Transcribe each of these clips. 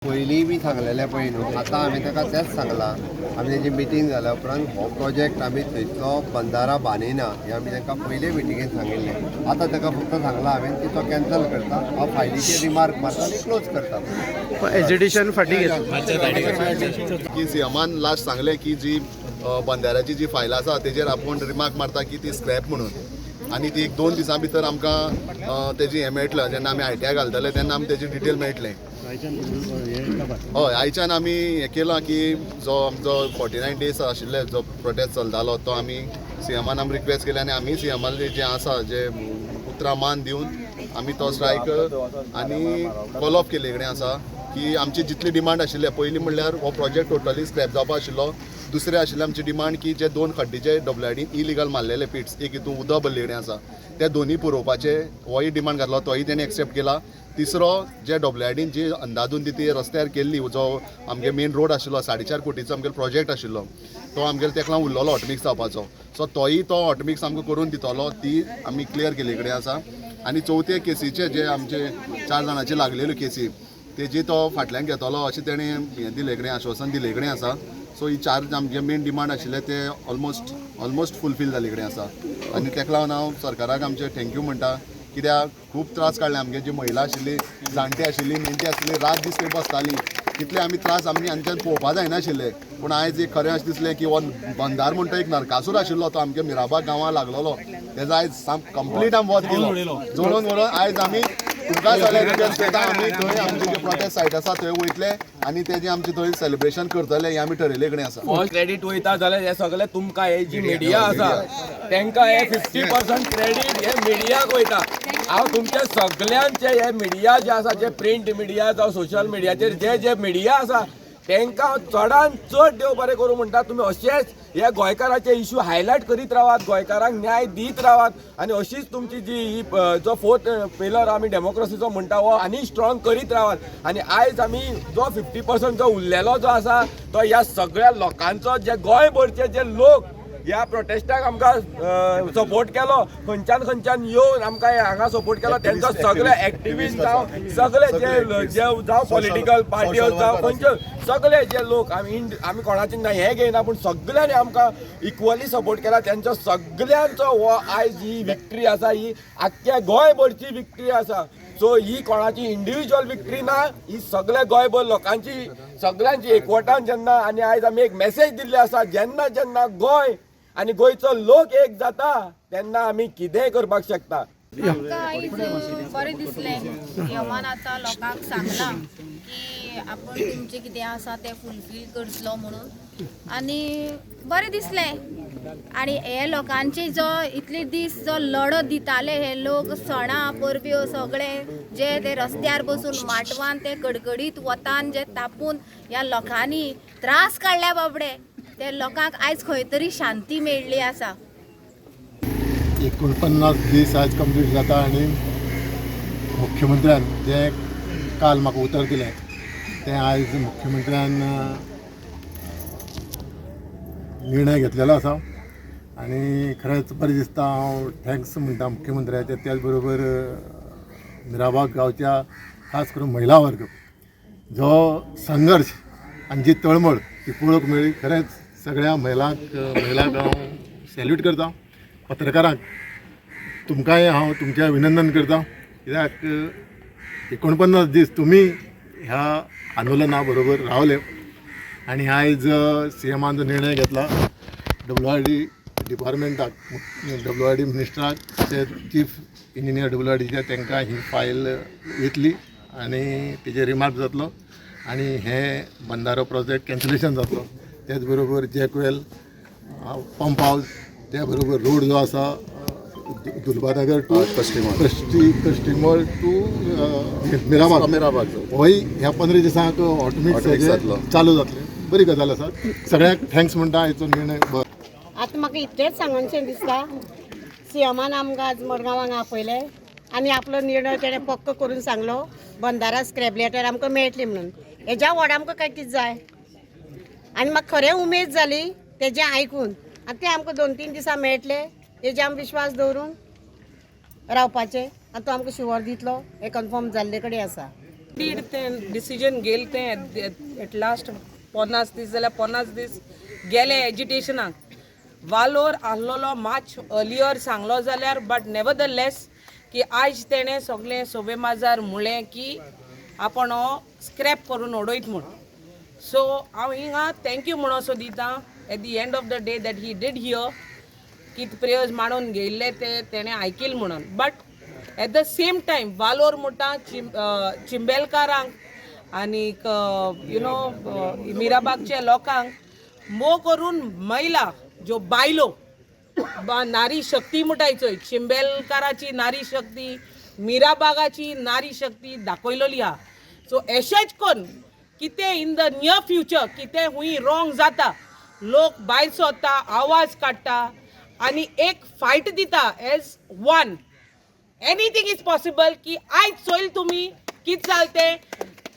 पयलीं बी सांगलेलें पळय न्हू, आतां आमी ताका तेंच सांगलां. आमी तेजी मिटींग जाल्या उपरांत हो प्रोजेक्ट आमी थंयचो बंदारा बांदिना हें आमी तांकां पयले मिटिंगेन सांगिल्लें. आतां ताका फक्त सांगलां हांवें की तो कॅन्सल करता, हांव फायलीचेर रिमार्क मारता आनी क्लोज करता. एजिटेशन फाटी घेतली. की सीएमान लास्ट सांगलें की जी बंदाऱ्याची जी फायल आसा तेजेर आपूण रिमार्क मारता की ती स्क्रॅप म्हणून आनी ती एक 2 दिसां भितर आमकां तेजी हें मेळटलें. जेन्ना आमी आयटीआय घालतले तेन्ना आमी तेजी डिटेल मेळटलें. हय, आयच्यान आमी हें केलां की जो आमचो 49 डेज आशिल्ले जो प्रोटेस्ट चलतालो तो आमी सीएमान आमी रिक्वेस्ट केली आनी आमी सीएमान जें आसा जे उतरां मान दिवन आमी तो स्ट्रायक आनी कॉल ऑफ केल्ले कडेन आसा की आमची जितली डिमांड आशिल्ले, पयलीं म्हणल्यार हो प्रोजेक्ट टोटली स्क्रॅप जावपा आशिल्लो. दुसरें आशिल्लें आमची डिमांड की जे 2 खड्डे जे डब्ल्यूआयडीन इलिगल मारलेले पिट्स, एक हितून उदक भरले कडेन आसा, ते दोनूय पुरोवपाचे होय डिमांड घातलो, तोय तेणी एक्सेप्ट केला. तिसरो, जे डब्ल्यूआयडीन जी अंदाजून ती रस्त्यार केल्ली, जो आमगे मेन रोड आशिल्लो, 4.5 कोटीचो आमगेलो प्रोजेक्ट आशिल्लो, तो आमगेलो तेका लागून उरलेलो हॉटमिक्स जावपाचो, सो तोय तो हॉटमिक्स आमकां करून दितलो, ती आमी क्लियर केल्ले कडेन आसा. आनी चवथे केसीचे जे आमचे 4 जाणांचे लागलेल्यो केसी तेजी तो फाटल्यान घेतलो अशें तेणें हें दिले कडेन, आश्वासन दिले कडेन आसा. सो ही 4 आमचे मेन डिमांड आशिल्ले ते ऑलमोस्ट फुलफील जाल्ले कडेन आसा. आनी तेका लागून हांव सरकाराक आमचे thank you म्हणटा, कित्याक खूब त्रास काडले. आमगे जी महिला आशिल्ली, जाणटी आशिल्ली, नेणटी आशिल्ली, रात दीस थंय बसताली, तितले आमी त्रास आमी आमच्यान पळोवपा जायनाशिल्ले. पूण आयज एक खरें अशें दिसलें की हो बंदार म्हणटा एक नरकासूर आशिल्लो, तो आमच्या मिराबाग गांवां लागलेलो, तेजो आयज साम कंप्लीट आमी वत गेलो जळोवन व्हरोन. आयज आमी तुमकां जाल्यार रिक्वेस्ट करता, आमी थंय आमचे जे प्रोटेस्ट सायट आसा थंय वयतले आनी तेजें आमचें थंय सेलिब्रेशन करतले हें आमी ठरयल्ले कडेन आसा. फर्स्ट क्रेडीट वयता जाल्यार हे सगळे तुमकां, हे जी मिडिया आसा तांकां हे 50% क्रेडीट हे मिडियाक वयता. हांव तुमचे सगल्यांचे हे मिडिया जे आसा, जे प्रिंट मिडिया जावं सोशल मिडियाचेर जे जे मिडिया आसा तांकां हांव चडान चड देव बरें करूं म्हणटा. तुमी अशेंच हे गोंयकाराचे इशू हायलायट करीत रावात, गोंयकारांक न्याय दीत रावात आनी अशीच तुमची जी ही जो फोर्थ पिलर आमी डेमोक्रेसीचो म्हणटा हो आनी स्ट्रॉंग करीत रावात. आनी आयज आमी जो 50% जो उरलेलो जो आसा तो ह्या सगळ्या लोकांचो, जे गोंयभरचे जे लोक ह्या प्रोटेस्टाक आमकां सपोर्ट केलो, खंयच्यान खंयच्यान येवन आमकां हांगा सपोर्ट केलो, तेंचो सगळे एक्टिविस्ट जावं, सगळे जे जे जावं पॉलिटिकल पार्टी जावं, खंयच्यो सगळे जे लोक, आमी आमी कोणाचे ना हें घेयना, पूण सगळ्यांनी आमकां इक्वली सपोर्ट केला. तेंचो सगळ्यांचो हो आयज ही विक्ट्री आसा, ही आख्ख्या गोंयभरची विक्ट्री आसा. सो ही कोणाची इंडिविज्युअल विक्ट्री ना, ही सगळ्या गोंयभर लोकांची सगळ्यांची एकवटान जेन्ना, आनी आयज आमी एक मेसेज दिल्ली आसा, जेन्ना जेन्ना गोंय आनी गोंयचो लोक एक जाता तेन्ना आमी कितेंय करपाक शकता. आमकां आयज बरें दिसलें, सीएमान आतां लोकांक सांगलां की आपूण तुमचें कितें आसा तें फुलफील करतलो म्हणून, आनी बरें दिसलें. आनी हे लोकांचे जो इतले दीस जो लढो दिताले हे लोक, सणां परब्यो सगळे जे ते रस्त्यार बसून माटवान ते कडकडीत वतान जे तापून ह्या लोकांनी त्रास काडल्या बाबडे, ते लोकांक आयज खंय तरी शांती मेळ्ळी आसा. 49 दीस आज कंप्लीट जाता आनी मुख्यमंत्र्यान जें काल म्हाका उतर दिलें तें आयज मुख्यमंत्र्यान निर्णय घेतलेलो आसा आनी खरेंच बरें दिसता. हांव thanks म्हणटा मुख्यमंत्र्याचे. त्याच बरोबर मिराबाग गांवच्या खास करून महिला वर्ग जो संघर्श आनी जी तळमळ ती पळोवंक मेळ्ळी, खरेंच सगळ्या महिलांक हांव सॅल्यूट करता. पत्रकारांक तुमकांय हांव तुमचें अभिनंदन करता, कित्याक 49 दीस तुमी ह्या आंदोलना बरोबर रावले आनी आयज सीएमान जो निर्णय घेतला, डब्ल्यूआरडी डिपार्टमेंटाक, डब्ल्यूआरडी मिनिस्टराक तशेंच चीफ इंजिनियर डब्ल्यूआरडीच्या तांकां ही फायल वयतली आनी तेजेर रिमार्क जातलो आनी हें बंदारो प्रोजेक्ट कॅन्सलेशन जातलो. त्याच बरोबर जॅकवेल पंप हावज, त्या बरोबर रोड जो आसा दुर्बानगर टू कश्टिमळ टू मिराबाग, मिराबाग होय ह्या 15 दिसांक ऑटोमेटीक चालू जातलें. बरी गजाल आसा. सगळ्यांक thanks म्हणटा. हेचो निर्णय बरो. आतां म्हाका इतलेंच सांगनशें दिसता, सीएमान आमकां आज मडगांव हांगा आपयलें आनी आपलो निर्णय तेणें पक्को करून सांगलो, बंदारा स्क्रॅप लेटर आमकां मेळटली म्हणून. हेज्या व्हड आमकां काय कितें जाय? आनी म्हाका खरें उमेद जाली तेजें आयकून. आनी तें आमकां 2-3 दिसां मेळटले हेजे आमी विश्वास दवरून रावपाचें आनी तो आमकां शुवर दितलो हें कन्फर्म जाल्ले कडेन आसा. डीड तें डिसिजन घेयल तें एट लास्ट 50 दीस जाल्यार 50 दीस गेले एजिटेशनाक. वालोर आहलोलो मातश अर्लियर सांगलो जाल्यार, बट नेवरदलेस की आयज तेणें सगळें सोबे माजार म्हणलें की आपूण हो स्क्रॅप करून उडयत म्हूण. सो हांव हिंगा thank you म्हणून असो दिता at the end of the day that he did hear कित प्रेयर्स मांडून घेयल्ले ते तेणें आयकिल म्हणून. But at the same time वालोर म्हणटा चिंबेलकारांक आनीक you know मिराबागच्या लोकांक, मोग करून महिला ज्यो बायलो नारी शक्ती म्हणटाय चोय, चिंबेलकाराची नारी शक्ती, मिराबागाची नारी शक्ती दाखयलेली आहा. सो एशेंच कोन्न कितें इन the near future कितें हुंय रॉंग जाता, लोक भायर सोदता, आवाज काडटा आनी एक फायट दिता as one. Anything is possible की आयज चोयल तुमी कितें जालें तें.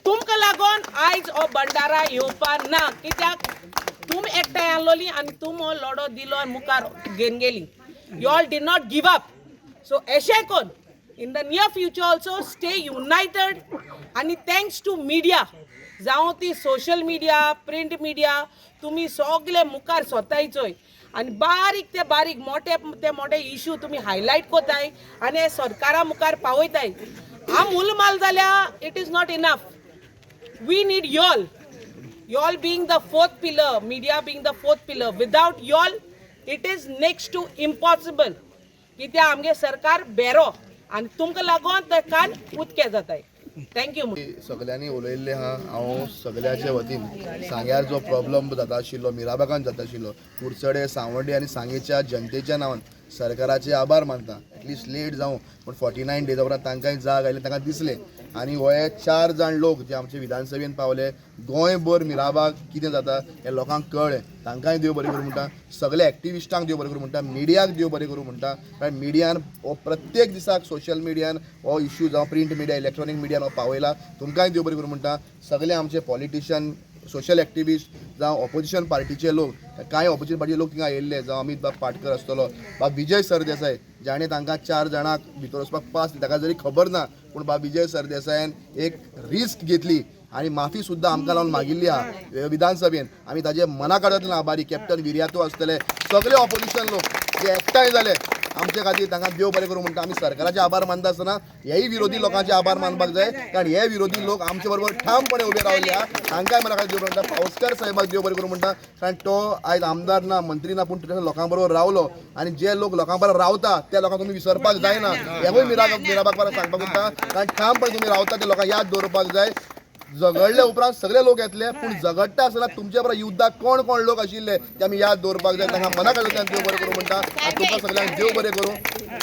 तुमकां लागोन आयज हो बंडारा येवपा ना, कित्याक तुमी एकठांय आहलोली आनी तुम हो लढो दिलो आनी मुखार घेवन गेली. You all did not give up. So एशें कोन्न in the near future also stay united. आनी thanks to media, जावं ती सोशल मिडिया, प्रिंट मिडिया, तुमी सगळे मुखार सोताय चोय आनी बारीक ते बारीक, मोठे ते मोठे इशू तुमी हायलायट कोताय आनी हे सरकारा मुखार पावयताय. आम उल जाल्यार it is not enough. We need y'all, y'all being the fourth pillar, media being the fourth pillar. Without y'all it is next to impossible, कित्याक आमगे सरकार बेरो आनी तुमकां लागून ते कान उदके जाताय. Thank you. सगल्यांनी उलयल्लें आहा. हांव सगल्यांचे वतीन सांग्यार जो प्रॉब्लम जाता आशिल्लो, मिराबागान जाता आशिल्लो, कुडचडे, सांवड्डे आनी सांगेच्या जनतेच्या नांवान सरकाराचे आभार मानता. एटलिस्ट लेट जावं पूण 49 डेजा उपरांत तांकांय जाग आयली, तांकां दिसलें आनी हे 4 जाण लोक जे आमचे विधानसभेन पावले, गोंयभर मिराबाग कितें जाता हें लोकांक कळ्ळें. तांकांय देव बरें करूं म्हणटा, सगल्या एक्टिविस्टांक देव बरें करूं म्हणटा, मिडियाक देव बरें करूं म्हणटा, कारण मिडियान हो प्रत्येक दिसाक सोशल मिडियान हो इश्यू जावं प्रिंट मिडिया, इलेक्ट्रॉनीक मिडियान हो पावयला. तुमकांय देव बरें करूं म्हणटा. सगळे आमचे पॉलिटिशियन, सोशल एक्टिविस्ट जावं ऑपोजिशन पार्टीचे लोक, कांय ऑपोजिशन पार्टीचे लोक थिंगा आयिल्ले, जावं अमीत बाब पाटकर आसतलो, बाब विजय सरदेसाय जाणें तांकां 4 जाणांक भितर वचपाक पास, ताका जरी खबर ना पूण बाब विजय सरदेसायान एक रिस्क घेतली आनी माफी सुद्दां आमकां लावन मागिल्ली आहा विधानसभेन. आमी ताजे मना काळजांतल्यान आभारी. कॅप्टन विर्यातो आसतले, सगळे ऑपोजिशन लोक जे एकठांय जाले आमचे खातीर, तांकां देव बरें करूं म्हणटा. आमी सरकाराचे आभार मानता आसतना हेय विरोधी लोकांचे आभार मानपाक जाय, कारण हे विरोधी लोक आमचे बरोबर ठामपणे उबे रावले आहा. तांकांय मना खातीर देव बरें म्हणटा. पावसकर साहेबाक देव बरें करूं म्हणटा, कारण तो आयज आमदार ना, मंत्री ना, पूण तो लोकां बरोबर रावलो आनी जे लोक लोकां बरोबर रावता त्या लोकांक तुमी विसरपाक जायना. हेवूय मिराबाग सांगपाक उरता, कारण ठामपणे तुमी रावता ते लोकांक याद दवरपाक जाय. झगडले उपरांत सगळे लोक येतले पूण झगडटा आसतना तुमचे बरोबर युद्धाक कोण कोण लोक आशिल्ले ते आमी याद दवरपाक जाय. तांकां मना काळजांतल्यान देव बरें करूं म्हणटा आनी तुमकां सगळ्यांक देव बरें करूं.